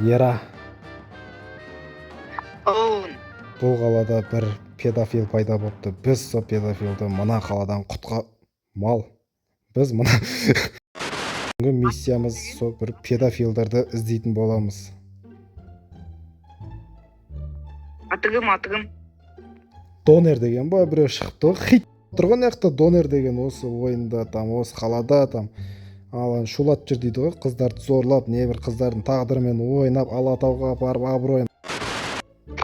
Ера, Оу, бұл қалада бір педофил пайда болыпты. Біз сол педофилді мына қаладан құтқа... Мал. Біз мына... Бүгінгі миссиямыз сол бір педофилдерді іздейтін боламыз. Аты кім, аты кім? Донер деген ба, біреу шығыпты ғой, хит тұр ғой мына жақта. Донер деген осы ойында, там осы қалада, там алан шулатып жүр дейді ғой, қыздарды зорлап, небір қыздардың тағдырымен ойнап, Алатауға апарып абыройын.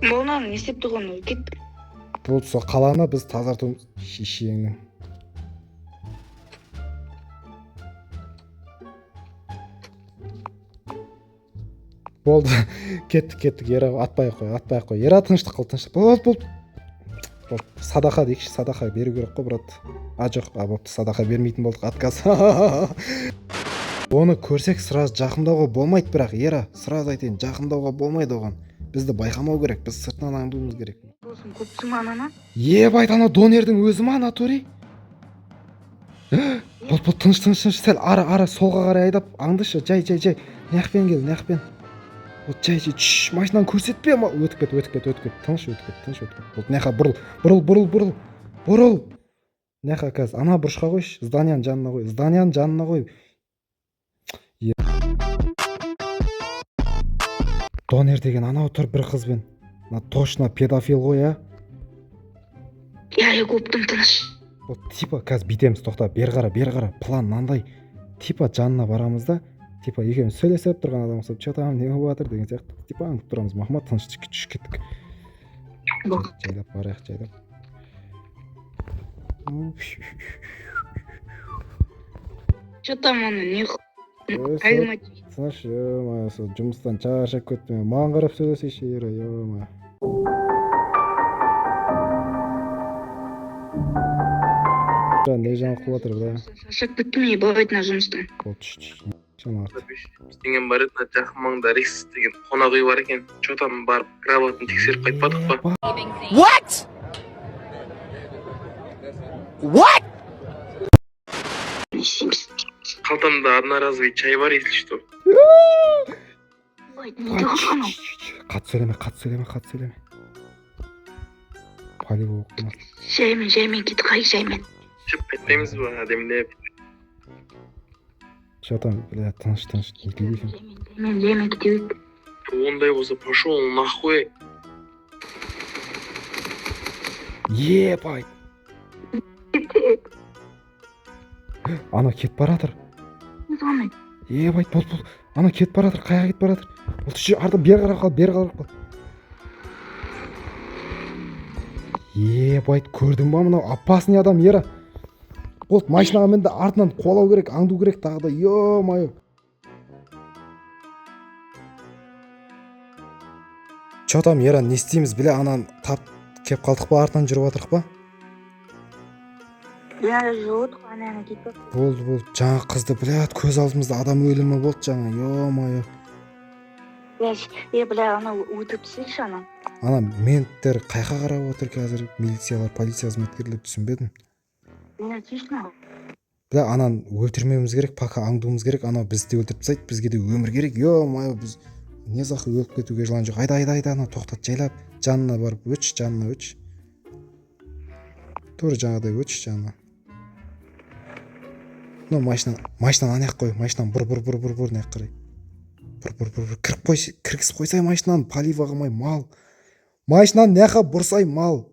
Болмады, не істеп тұрған ол? Кет. Бұл сол қаланы біз тазартуымыз шешеңнің. Болды, кеттік, кеттік. Ера, атпай ақ қой, атпай ақ қой. Ера, тыныштық қыл, тыныштық. Болды, болды, болды. Садақа дейікші, садақа беру керек қой, брат. А, жоқ, а, бопты, садақа бермейтін болдық, отказ. Оны көрсек, сразу жақындауға болмайды. Бірақ, Ера, сразу айтайын, жақындауға болмайды оған. Бізді байқамау керек, біз сыртынан аңдуымыз керек. Досым, көпсің ба ананы? Ебать, ана донердің өзі ма, натуре? Болды, болды, тыныш, тыныш, тыныш. Сәл ары, ары, солға қарай айдап аңдышы. Жай, жай, жай, мына жақпен кел, мына жақпен. Вот, жай, жай. Чш, машинаны көрсетпе. Өтіп кет, өтіп кет, өтіп кет, тыныш, өтіп кет, тыныш, өтіп кет. Болды, мына жаққа бұрыл, бұрыл, бұрыл, бұрыл, бұрыл. Мына жаққа қазір ана бұрышқа қойшы, зданияның жанына қой, зданияның жанына қой. Донер деген анау тұр бір қызбен. Мына точно педофил ғой, а? Иә, иә, көптім, тыныш. Вот, типа қазір бүйтеміз, тоқта, бері қара, бері қара. План мынандай: типа жанына барамыз да, типа екеуміз сөйлесіп тұрған адам ұқсап, че там, не болып жатыр деген сияқты, типа аңдып тұрамыз. Махмат, тыныш, түш, кеттік. Болды. Жайлап барайық, жайлап. Че там аны, не Ой, әңгіме? Тыныш, е, сол жұмыстан шаршап кеттім. Маған қарап сөйлесейші, Ера, е. Не жаңалық болып жатыр, бля? Шаршап кеттім, ебать, мына жұмыстан. Болды, түш, түш, шана арт. Теңгем бар еді, мына жақын маңда Рикс деген қонақ үй бар екен. Че там, барып кроватын тексеріп қайтпадық па? What? What? Не істейміз? Қалтамда одноразовый чай бар, если что. Ой, не тұрған анау? Қатты сөйлеме, қатты сөйлеме, қатты сөйлеме. Палево болып қалмасын. Жаймен, жаймен кет, қай, жаймен. Ішіп қайтпаймыз ба әдемілеп? Че там, бля, тыныш, тыныш, не дейді екен? Жаймен, жаймен кете берейік. Ондай болса, пошел нахуй. Ебать, ана кетіп бара жатыр. Звоны. Ебать, болды, болды, ана кетіп бара жатыр. Қаяққа кетіп бара жатыр? Болды, ше, арты, бері қарап қал, бері қарап қал. Ебать, көрдің ба, мынау опасный адам, Ера. Болды, машинаға мінді, артынан қуалау керек, аңду керек тағы да, е мое. Че там, Ера, не істейміз, бля? Ананы тап кеп қалдық па, артынан жүріп жатырық па? Иә, жүріп отырық, ана, ана кетіп. Болды, болды, жаңа қызды, блядь, көз алдымызда адам өлімі болды жаңа, е мое. Е, бля, анау өтіп түсейікші ана. Ана менттер қайқа қарап отыр қазір, милициялар, полиция қызметкерлері, түсінбедім. Не, точно. Бля, ананы өлтірмеуіміз керек, пока аңдуымыз керек. Анау бізді де өлтіріп тастайды, бізге де өмір керек, е мое. Біз не за өліп кетуге желание жоқ. Айда, айда, айда. Ана тоқтат, жайлап жанына барып өтші, жанына өтші, тура жаңағыдай өтші жанына. Мынау машина, машинаны ана жаққа қой, машинаны бұр, бұр, бұр, бұр, бұр, мына жаққа қарай бұр, бұр, бұр, бұр. Кіріп қой, кіргізіп қойсай машинаны, полива қылмай, мал. Машинаны мына жаққа бұрсай, мал.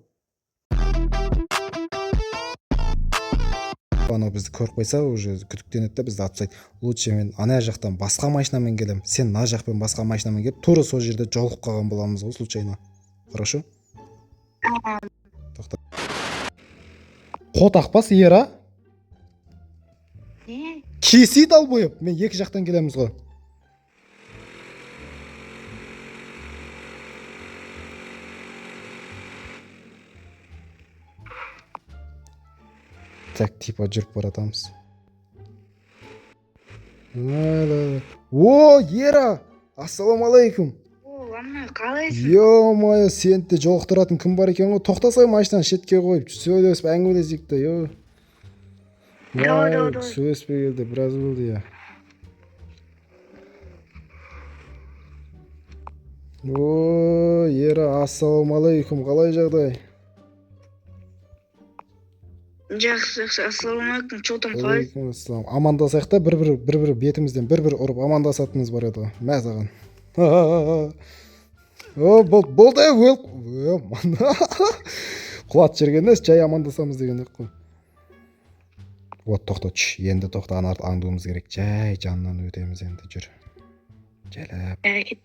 Анау бізді көріп қойса, уже күдіктенеді да, бізді атып тастайды. Лучше мен ана жақтан басқа машинамен келемін, сен мына жақпен басқа машинамен келіп, тура сол жерде жолығып қалған боламыз ғой случайно. Хорошо, тоқта. Қотақпас, Ера. Не? Кесей долбоеб, мен екі жақтан келеміз ғой. Так, типа жүріп бара жатамыз. О, Ера, ассалаумағалейкум. О, ана, қалайсың? Е мое, сені де жолықтыратын кім бар екен ғой. Тоқтасай, машинаны шетке қойып, сөйлесіп, әңгімелесейік та, е. Давай, давай, давай. Сөйлеспегелі де біраз болды, иә. О, Ера, ассалаумағалейкум, қалай жағдай? Жақсы, жақсы, ассалаумағалейкум, че там, қалай? Алейкум ассалам. Амандасайық та, бір бір бір бір бетімізден бір бір ұрып амандасатынымыз бар еді ғой. Мә саған. О, болды, болды, өл. Құлатып жіберген емес, жай амандасамыз деген ек қой. Вот, тоқта, түш, енді тоқта, ана аңдуымыз керек. Жай жанынан өтеміз енді, жүр. Жайлап. Әрекет.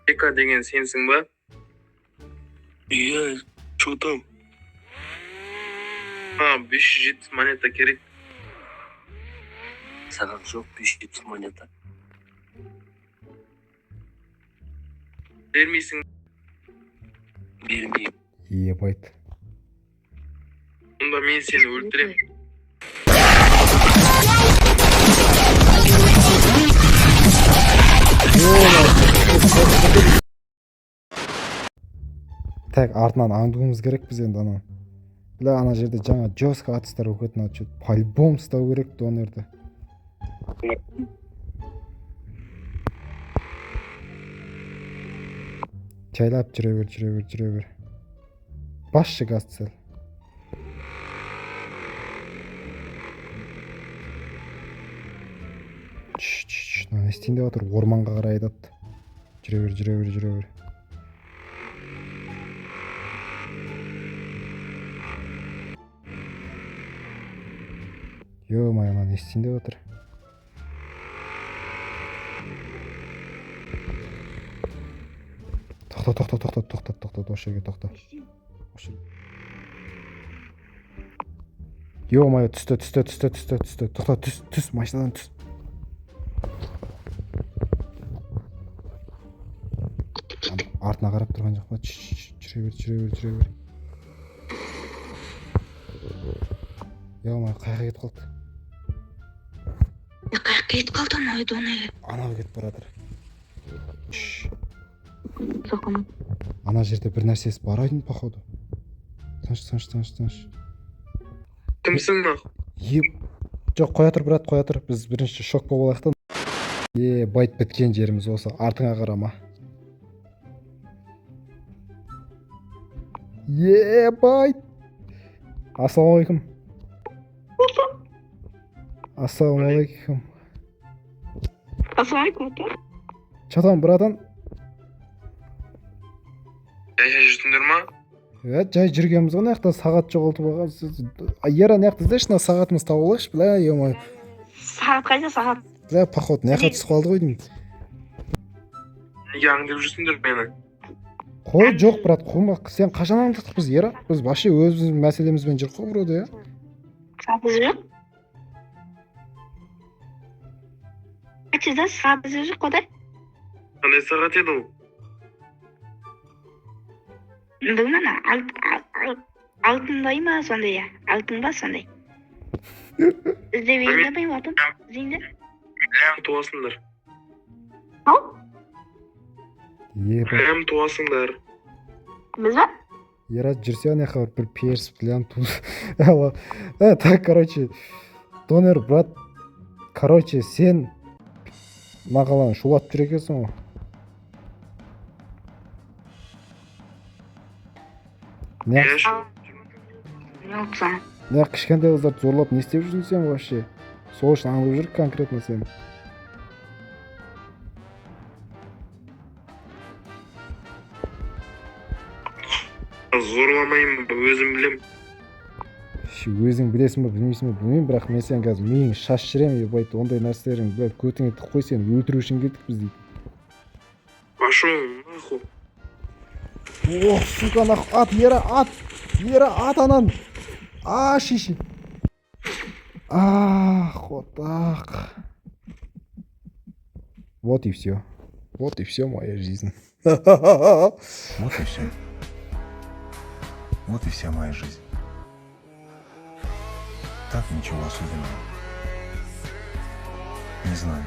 Бека деген сенсің ба? Иә, че там? А, 570 монета керек. Саған жоқ 570 монета. Бермейсің. Бермеймін. Ебайт. Онда мен сені өлтіремін. Так, артынан аңдуымыз керек біз енді ана. Бля, ана жерде жаңа жестко атыстар болып кетті, мына по-любому ұстау керек донерді. Жайлап жүре бер, жүре бер, жүре бер. Басшы газды сәл. Чш, чш, чш, мына не істейін деп жатыр? Орманға қарай айдады. Жүре бер, жүре бер, жүре бер. Ё-моё, мына не істейін деп жатыр? Тоқта, тоқта, тоқта, тоқта, тоқта, осы жерге тоқта. Осы жерге. Ё-моё, түсті, түсті, түсті, түсті, түсті. Тоқта, түс, түс, машинадан түс. Артына қарап тұрған жоқ па? Чш, чш, чш, жүре бер, жүре бер, жүре бер. Ё-моё, қаяққа кетіп қалды? Қаяққа кетіп қалды анау донер? Анау кетіп бара жатыр. Чш. Соқым. Ана жерде бір нәрсесі бар айдын, походу. Тыныш, тыныш, тыныш, тыныш. Кімсің нахуй? Еп. Жоқ, қоя тұр, брат, қоя тұр. Біз бірінші шок болып алайық та. Е, байт, біткен жеріміз осы. Артыңа қарама. Е, байт. Ассалаумағалейкум. Ассалаумағалейкум. Ассалаумағалейкум. Че там, братан? Жай жай жүрсіңдер ма? Е, жай жүргенбіз ғой, мына жақта сағат жоғалтып алған. Ера, мына жақта іздеші, мына сағатымызды тауып алайықшы, бля, ё. Сағат қайда, сағат? Бля, походу, мына жаққа түсіп қалды ғой деймін. Неге аңдып жүрсіңдер мені? Қой, жоқ, брат, қума. Сен қашан аңдықтық біз, Ера? Біз вообще өзіміздің мәселемізбен жүрік қой, вроде, иә. Сағат ізі жоқ. Айтшы да, сағат ізі жоқ қой да? Қандай сағат еді ол? Білмеймін, ана алтындай ма сондай, иә. Алтын ба сондай. Іздеп енді атын. Іздейін де. Ләм туасыңдар. Ау? Е, Ләм туасыңдар. Біз ба? Ера, жүрсе ана жаққа барып бір періс лям ту. Ала. Э, так, короче, донер, брат, короче, сен мына қаланы шулатып жүр екенсің ғой. Не, Иә, шу. Не болды саған? не, кішкентай қыздарды зорлап не істеп жүрсің сен вообще? Сол үшін аңдып жүр конкретно сені. Зорламаймын, өзім білем. Ш, өзің білесің ба, білмейсің ба, білмеймін, бірақ мен сен қазір миың шашып жіберемін, ебать, ондай нәрселерің, блядь, көтіңе тығып қой, сені өлтіру үшін келдік біз дейді. Пошел нахуй. Ох, сука, нахуй, ат, Ера, ат, Ера, ат анан. А, шеші. Ах, вот так. Вот и все. Вот и все моя жизнь. Вот и все. Вот и вся моя жизнь. Так, ничего особенного. Не знаю.